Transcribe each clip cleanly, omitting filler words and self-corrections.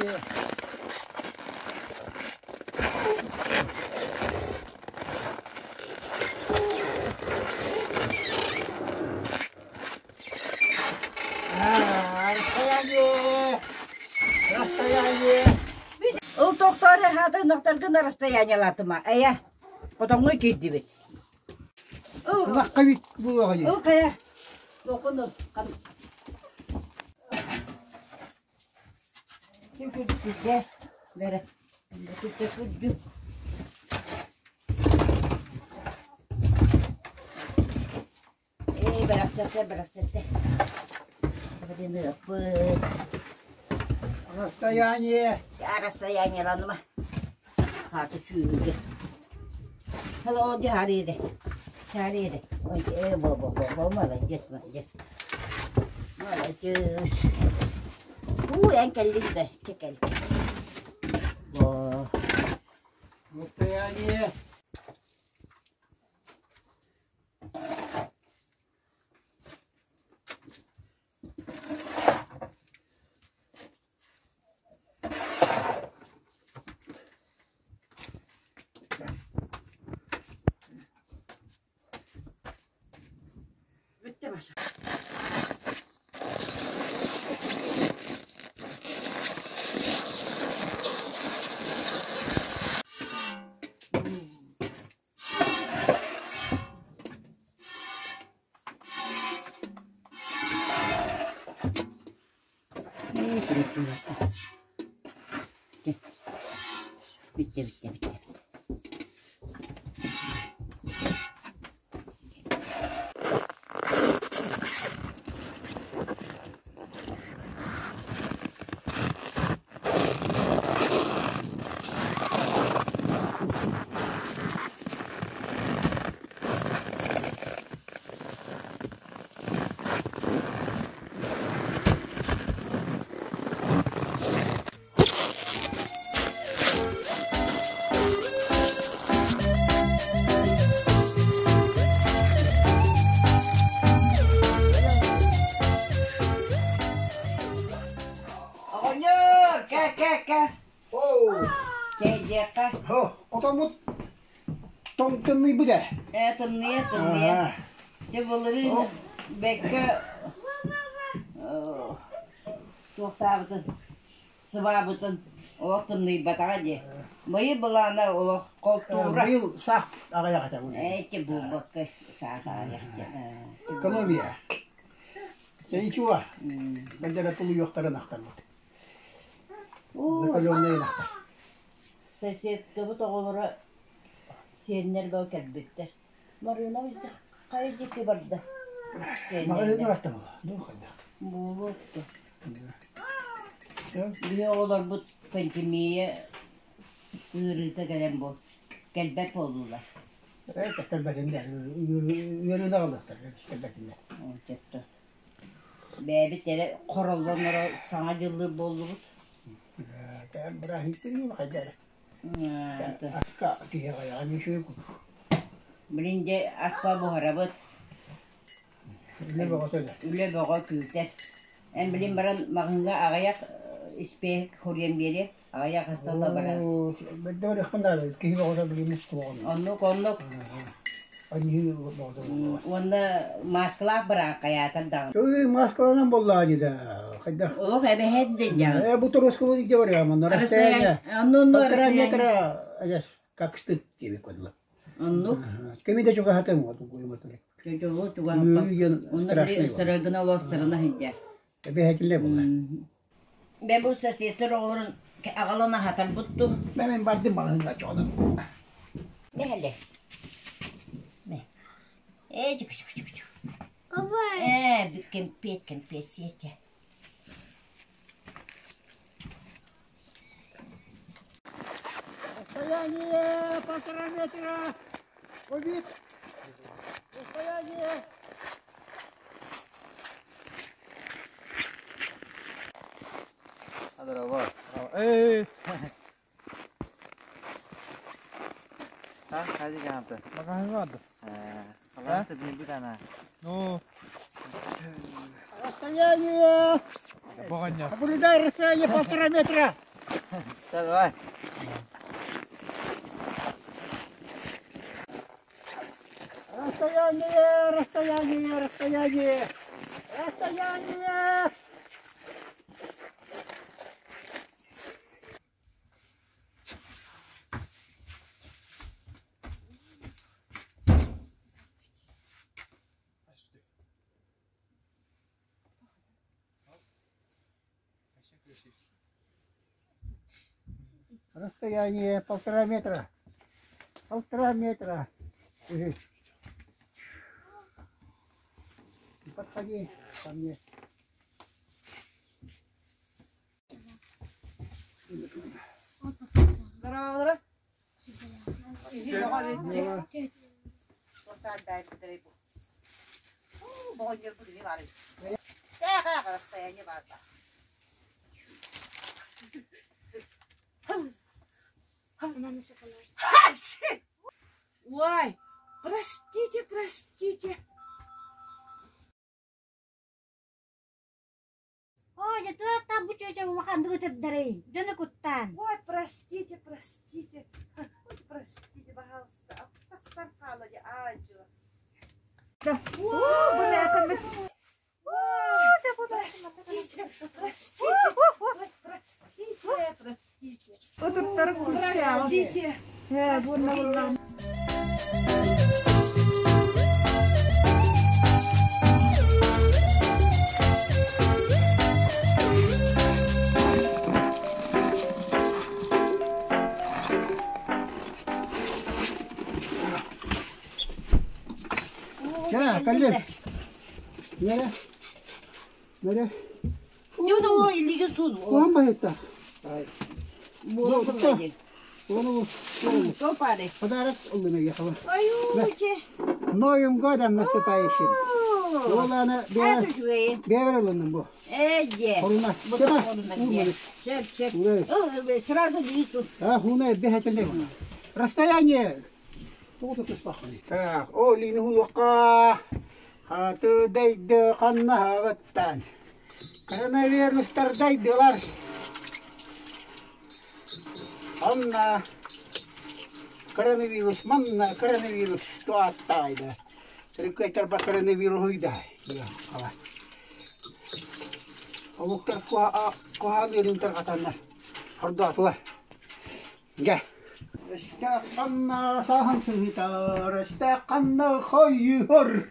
Расстояние. Расстояние. Расстояние. Ол тохтоор хаатыҥнахтаргын расстояниелаатыма эйэ хотоҥҥо киирдибит. Ыл Ынахха бит буолуоҕа дии. ыл хайа туоххун ыл Ким күрдьүгэ бэрэ күрдьү күрдьү Ээ бэрахсаттар бэрахсаттар Бадыныаппыт Расстояние. Расстояниеланыма Хааты сүүрүүгэ Hello, дьаарыыды. Дьаарыыды. Ой, э, бо бо бо бо молодец, молодец. Молодец. Уу, эн кэллиҥ да, чэ кэл. Бо. Расстояние. Бүттэ Маша. Bitti bitti bitti bitti. Оҕонньор, кэ кэ кэ. Чэйдиэххэ. Хотоммут тоҥ тымныйбыт ээ. Ээ тымныйа тымныйа. Дьэ былырыын бэккэ туохтаабытын сыбаабытын олох тымныйбатаҕа дии. Быйыл былаана олох холтуура. Быйыл саах аҕыйах этэ. Эти буолбакка саах аҕыйах диэн. Экономия. Ничего. Бэлдэрэ тулуйуохтарын ахтарбыт. Закаленные ынахтар. Соседкабыт оҕолоро сиэннэр бал кэлбиттэр. Марыына хайа диэки барда? Маҕаһыыҥҥа барта буолуо, дуу хайдах? Буолуо Биһи оҕолорбут пандемия ыарыыта кэлэн бу кэлбэт буоллулар. Ээ, кэлбэтиннэр, ыарыыны аҕалыахтар, кэлбэтиннэр. Бэйэбит эрэ хороллон эрэ Саҥа дьыллыыр буоллубут. Бырааһынньыктыыр хайда эрэ. Аска киһи аҕыйаҕа үчүгэй курдук. Билин дьэ аспа буһарабыт. Үлэ бөҕөтө да. Үлэ бөҕө күүтэр. Эн билин баран маҕаһыыҥҥа аҕыйах испиэһик хоруйан биэриэ. Аҕыйах асталла барар. Бэрдэ барыахпын наада, киһи бөҕөтө билин устуоҕун. Оннук, оннук. Аньыы бөҕөтө буолуоҕа. Уонна мааскалаах бараах хайаатар даҕаны. Ый, маскаланан буоллаҕа дии да, хайдах. Олох эбэһээт дэнньэҕин. Э, бу торуоскабыт илдьэ барыам, онно расстояние. Онно онно Полтора расстояние. метра, как стыд диэбит курдук. Оннук. Кими да чугаһатым, Чочолу чугаһаппа. Онно били ыстараргына олоостарына сылдьар. Эбэһэтиллэ буолла. Бэм бу соседтар оҕолорун аҕалан аһатарбыт дуу? Мен бардым маҕаһыыҥҥа чоҕунан. Бэһэлэ. Ээ, чук чук чук чук. Ээ, кэмпиэт кэмпиэт сиэтэ. Расстояние полтора метра. Убит. Расстояние. Эй! Ha, hadi kanka. Маҕаһыыҥҥа барда. Халаан билбит ана. Ну, Расстояние. Боҕонньор. Соблюдай расстояние полтора метра. Давай. Расстояние, расстояние, расстояние. Расстояние. Расстояние полтора метра. Полтора метра. Не подходи ко мне. Здорово. Ой, простите, простите. Оо, дьэ туох бу чүөчэ улаханнык ытырдарый, дьону куттаан. Ой, простите, простите. Ой, простите, пожалуйста. Простите, простите, простите, простите. Простите. Чэ, кэллим. Нэрэ. Нэрэ. Юну илиги суун. Куһан баһыйта. Буолар Ону То пары. подарок ыллым эйиэхэ. Аю, че. Новым годом наступающим. Уоланы Это үчүгэй. бэйэбэр ылынным бу. Э, дьэ. Хоруна. Бу Чэбэ. хоруна Уурманы. дьэ. Чеп, чеп. Уурай. Сразу лису. А, хуна обязательно. Расстояние. Так, о, лини хулуққа. Хаты дайды қанна хағыттан. Коронавирустар дайдылар. Анна коронавирус, манна коронавирус туаттайды. Түркөйтер ба коронавирус уйда. Олуктар кухан өрүнтер катанна. Хордуатылар. Ге. Ыстаққанна сахан сыйтар, ыстаққанна хойхор.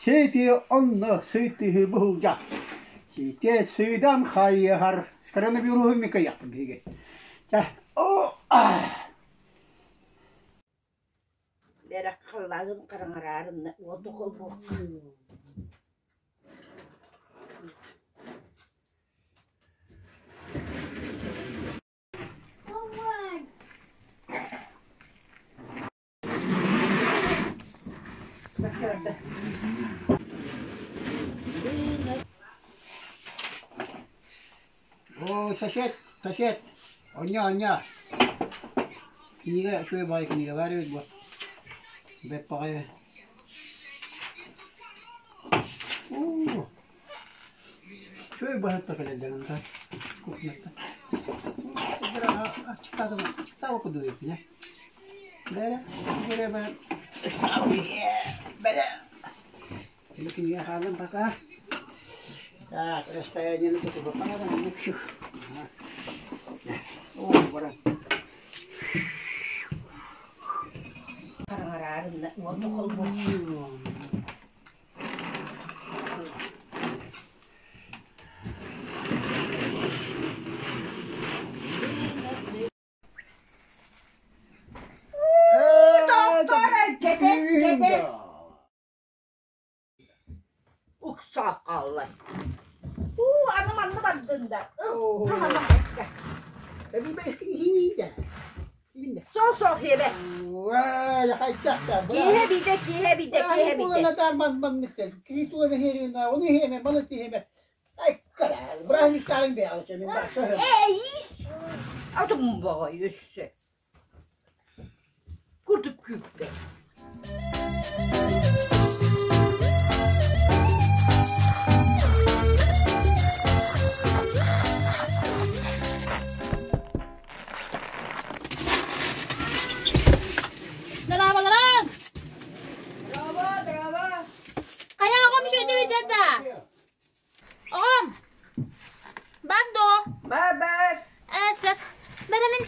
Сети онна сыйтыһы бұлжа. Сите сыйдан хайыхар. Коронавирус мика яқтым беге. О, а. Бера қалладым қараңарарын, оты қол О, сосед, сосед. Оня, оня. Книга, что я бай, книга варивает, бо. Беппагай. О. Что я бай токалелден та. Кухнята. Читала куду не? Бere, бere, бere. Бere. Книга халым пока. Так, расстояние на тут О, бара. Қараңарарын, оты қол Доктор, кетес, кетес. Уксақаллар. У, аным анны бардында. Соқ соқ хебе. Киһе бите, киһе бите, киһе бите. Эй, Атым бағай өссө. Куртуп күүппе.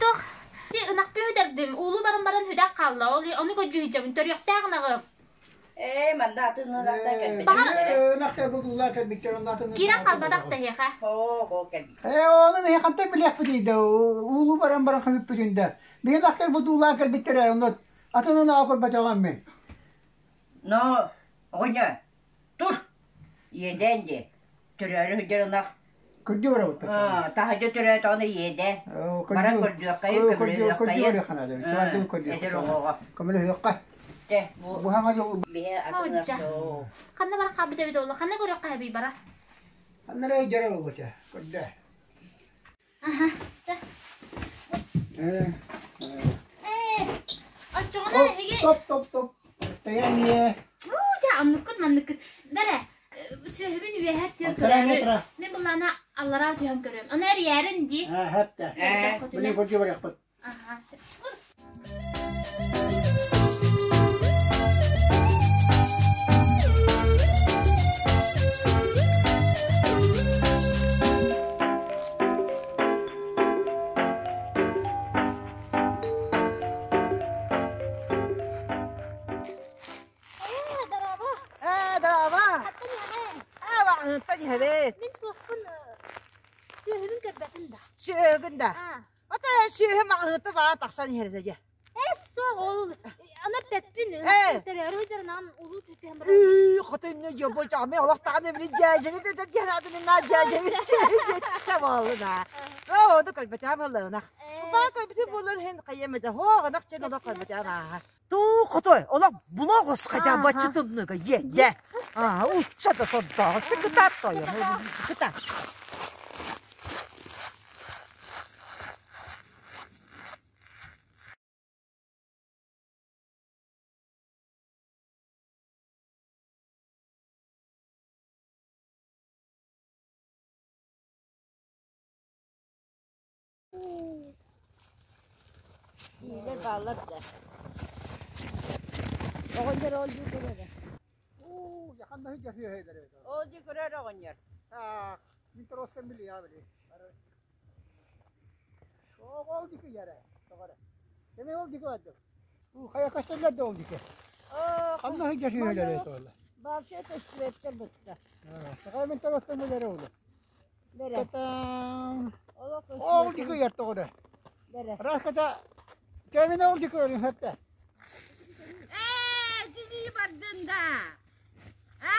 Туох ынахпы үдэрдим, уулу баран баран хүдэх хаалла, ол ону көдьүүһүдьэбин, төрүөхтээх ынаҕым. Ээ, манна атын ынахтан кэлбит. Ынахтар бутуулаа кэлбиттэр, онно атын Киирэн хаалбатах да эһиэхэ. Оо, кэлбит. Ээ, ону биһи хантан билиэхпитий да, уулу баран баран хабыппытын да. Биһи ынахтар бутуулаан кэлбиттэрэ, онно атын ынаҕы көрбөтөҕүм мин. Но, оҕонньор, тур! Иэдээн дии. Төрөөрү сылдьар ынах. Көрдүү барабыт. Таһырдьа төрөөтөҕүнэ иэдээн. Баран көрдүөххэйин, көмөлөһүөххэйин. Эдэр оҕоҕо. Көмөлөһүөххэ. Тэ, бу Бу хаҥа дьол биһи атын Оджа. Ханна баран хаалбыт эбит ол? Ханна көрүөххэ эбий бара? Ханна эрэ дьара олоча. Көрдө. Аха. Чэ. Э. Ээ, оччоҕуна эһиги Топ топ топ. Стояние. Уу, дьэ, оннуккут манныккыт. Бэрэ, сүөһүбүн үөһэ түһэн көрөбүн. Мин былаана аллараа түһэн көрөм. Аны эрийээрин дии. Аа, хатта. Биле көрдө барыахпыт. Аха. Ээ, дорообо. Ээ, дорообо. Хаттан иһэҕэ. Ээ, баҕаһыттан иһэбит. Мин туохпун сүөһүбүн көрбөтүм да. Сүөһүгүн да. Аа. Ата сүөһү маҕаһыыта баҕа тахсан иһэр этэ дьэ. Ээ, суох ол ана эппэппин. Ээ. Төрөөрү сылдьарынан улуу түһэн баран. Үй, хотун дьобо чаҕмай олох даҕаны били дьээдьэни да дьэһэн мин наа дьээдьэбит дьээдьэ буоллуна. Оо, ону көрбөтөм ыллыгынах. Баа көрбүтүм буолан иһин хайыам этэ. Һоо, ынах чэн олох көрбөтөм ааһа. Туу хотой, олох булок осхайда баччы тымныга иэдэ. Аа, учча да сордоох, кытаат тойон, кытаат. Иилэр бааллар да. Оҕонньор ол дии көрөрө. Уу, ханна сылдьар сүөһүлэр эбит. Ол дии көрөр оҕонньор. Аа, мин тороостан билиэ били. Ол дики ярэ. Тоҕо Эме ол дики барды. Уу, хайа көстөллөр да ол дики. Ханна сылдьар сүөһүлэр эбит ол. Баалча көстүбэттэр бытта. Тоҕо мин тороостан билэрэ ол. Бэрэ. Татам. Олох Ол дики яр тоҕо. Бэрэ. Раската кемин ол дики өрүн хатта. Ээ, кини бардын да. А?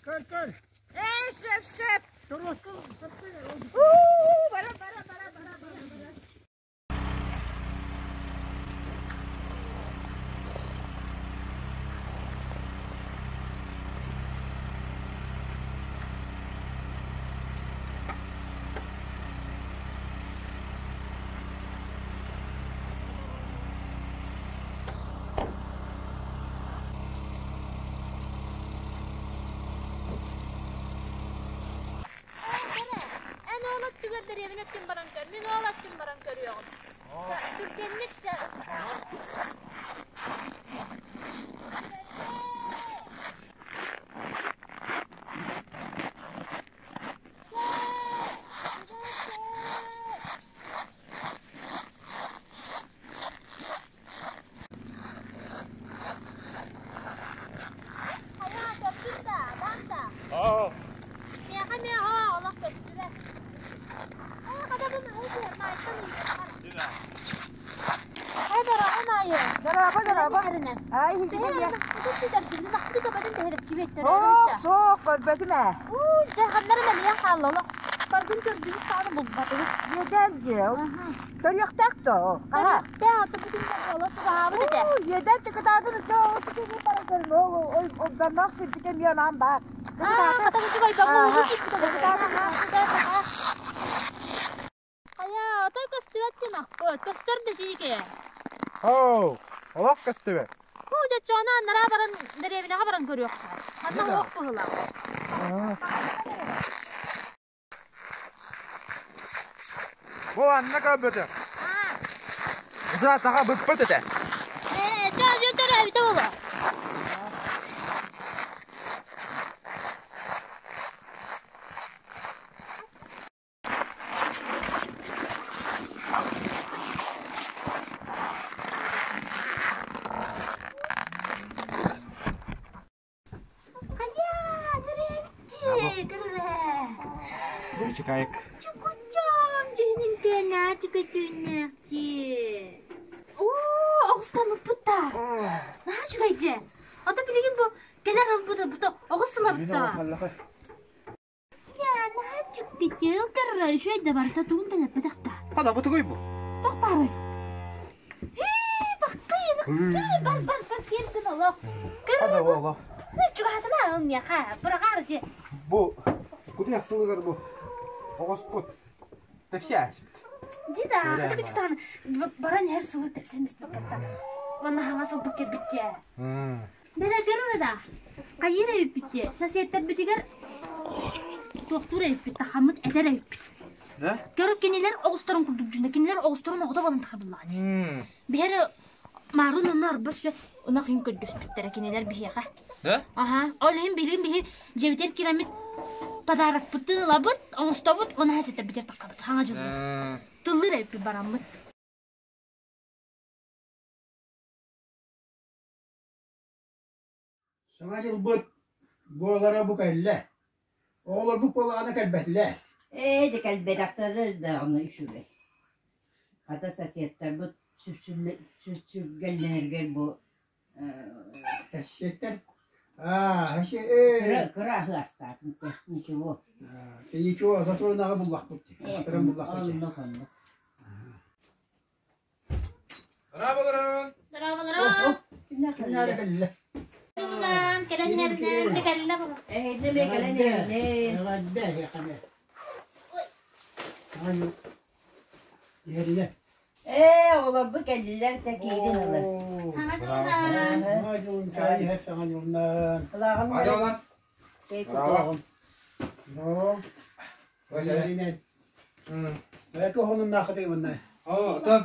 Көр көр. Ээ, сөп сөп. Тороостан Уу, бара бара бара бара бара бара. Эн ол өттүгэр дэриэбинэ өттүн баран көр, мин ол өттүн баран көрүөҕүм. Түргэнник Хайа, көрдүн да, бан да. Миэхэ эмиэ олох көстүбэт. Ээ, хата бу маайттан ыйыахха. Ээ, дорога маайы. Дорообо, дорообо. Ай, Төһө иһигин кибеттер Ох, суох, көрбөтүм ээ. Уу, дьэ, ханнары мэлийэн хаалла олох. Баргын көрдүбүт даҕаны булбатыбыт. Иэдээн дьиэ. Төрүөхтээх то. Хаһа. Төрүөхтээх, ата бүтүн олох чугаһаабыт этэ. Уу, иэдээн чыкытаатын үтэ ол түгэни баран көрүм. Ол ол ол бармах сирдикэ эмиэ анаан баар. Аа, Кытаатын. хата бу байбаҥҥа уулуу киирбит олох. Хайа, отой көстүбэт диэн ахпыт. Көстөр да дьиикэ. Оу, олох көстүбэт. Уу, дьоччоҕуна аннараа баран дэриэбинэҕэ баран көрүөххэ. Манна уох быһыылаах. Бу анна көрбөтө. Ыза таға быппыт этэ. Ээ, чэ, дьэ төрөөбүтэ буолуо. Чикаек. Чукучам, дьүһүнүн көнө, чүкөтүннэхчи. Оо, оҕустаммыппыт да. Наһаа үчүгэй дьэ. Ото билигин бу кэлэр ылбыта бута оҕус сылабыта. Дьэ, наһаа чүктүчү көрөр үчүгэй да барыта тугун да эппэтэх да. Хана бу тугуй бу? Туох баарый? Ии, баккый, бар бар бар киэр гын олох. Хана бу олох. Чугаһатыма ыл миэхэ, быраҕаар дьэ. Бу кутуйах сылыгар бу оҕоспут тэпсээспит. Дьи да, хата кычытаан баран иһэр сылы тэпсэммис баппатта. Уонна хаҥас ылбыт кэлбит дьэ. Бэрэ көрөр да, хайыыр эбиппит дьэ, соседтарбытыгар туохтуур эбиппит, тахаммыт этэр эбиппит. Да? Көрө кинилэр оҕустарын курдук дьүнэ, кинилэр оҕустарын оҕото болан тахабыллаҕа. Биһэр Маарун онно арба сүө ынах иһин көрдөспүттэрэ кинилэр биһиэхэ. Да? Аха, ол иһин билигин биһи дьиэбитигэр киирэммит подарокпытын ылабыт, оҥостобут, уонна сэтэрбитигэр таххабыт. Хаҥа дьыллар. Тыллыыр эбиппит бараммыт. Саҥа дьылбыт буолара бу кэллэ. Оҕолорбут буоллаҕына кэлбэтилэр. Ээ, дьэ кэлбэтэхтэрэ даҕаны үчүгэй. Хата соседтарбыт сүпсүлгэннэригэр бу Соседтар аа, э кыра аһы астаатым ничего. Ничего, зато ынаҕы буллахпыт. Ыран буллахпыт. Оннук, оннук. Здраволорон! Здраволорон! Кимнээре кэллэ? Кэлэн кэлэн кэллэ була. Эһэйдэ ме кэлэн иһэрнэ. Эҕэрдэ эһиэхэ. Иһэринэ. Ээ, оҕолорбут кэллилэр да киирин ылын. Саҥа дьылынан. Саҥа дьылын чай иһэр саҥа дьылынан. Ылааҕын Ажалан. чэй Браво. Но. Иһэринэн. Э туохунуннаахытый мынна? О, отон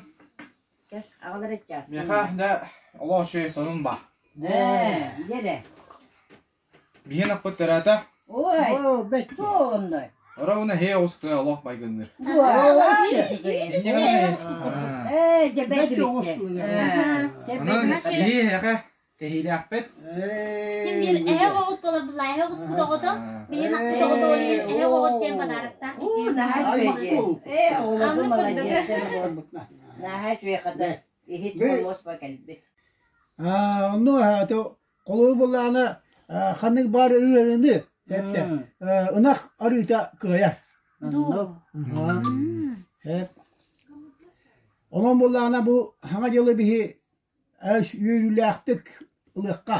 Кэл, аҕалар иччаас. миэхэ да олох үчүгэй сонун ба. Ээ, дьэрэ. Биһин аппыт төрөөтө. Ой, О, бэт. туоҕунной. Ора уна хээ оҕустуга олох байгынныр. Ээ, дьэ бэт Бэт оҕустуга. Онон биһи эһэхэ кэһиилээхпит. Ким биир эһэ оҕот буолар булла, эһэ оҕуспут оҕото, биһин аппыт оҕото ол иһин эһэ оҕот диэн подароктаах Уу, наһаа үчүгэй. Ээ, оҕолорбун маладьыастар. Наһаа үчүгэй хата. Иһит хомуоспа кэлбит. Аа, онно холобур буоллаҕына ханнык баар ырыаны эптэ ынах арыыта кыайар. Онон буоллаҕына бу саҥа дьылы биһи үөрүүлээхтик ылыахха.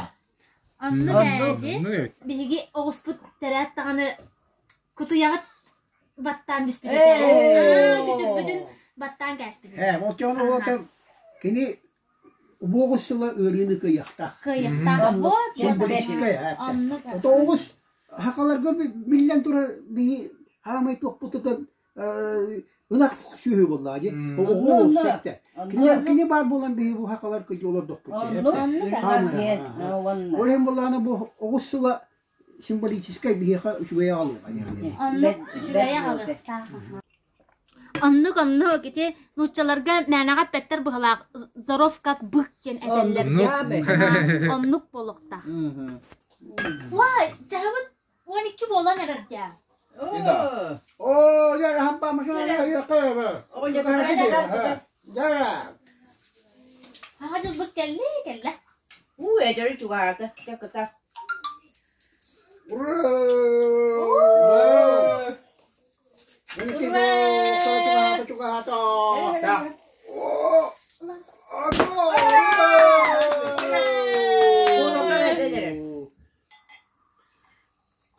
Оннук ээди. Биһиги оҕуспут тэрээт даҕаны кутуйаҕыт баттаан биспит этэ. Күтүрбүтүн баттаан кээспит этэ. Ээ, оччоҕуна кини Уоҕус сыла ыарыыны кыайыахтаах. Кыайыахтаах. Вот, Символическай оннук. Ото оҕус хахаларга биллэн турар биһи хаамай туохпутутан ынах сүөһү буоллаҕа дии. Оҕу сөптө. Кини баар буолан биһи бу хахалар кыдьы олордохпут. Ол иһин буоллаҕына бу оҕус сыла символическай биһиэхэ үчүгэй аҕалыаҕа. Оннук үчүгэй аҕалыахтаах. Оннук оннук ити нууччаларга мээнэҕэ эппэттэр быһалаах здоров как бык диэн этэллэр. Оннук буолуохтаах. Уай, чаһыбыт 12 буолан эрэр дии. Оо, дьэ, хампа машина Аҕа дьылбыт кэллэ кэллэ. Уу, эдэрэ чугаһаата, дьэ кытас. Ура!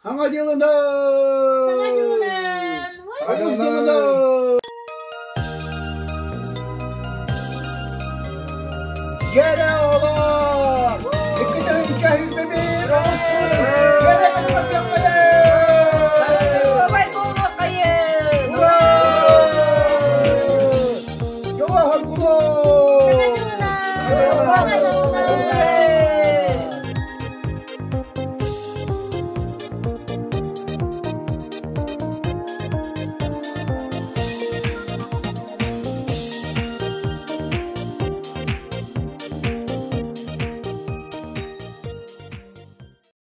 Саҥа дьылынан! Саҥа дьылынан! Саҥа дьылынан! Гэрэ олор! Икки тыһыынча сүүрбэ Бай буолуоххайын! Ура! Дьоло Саҥа дьылынан! Саҥа дьылынан!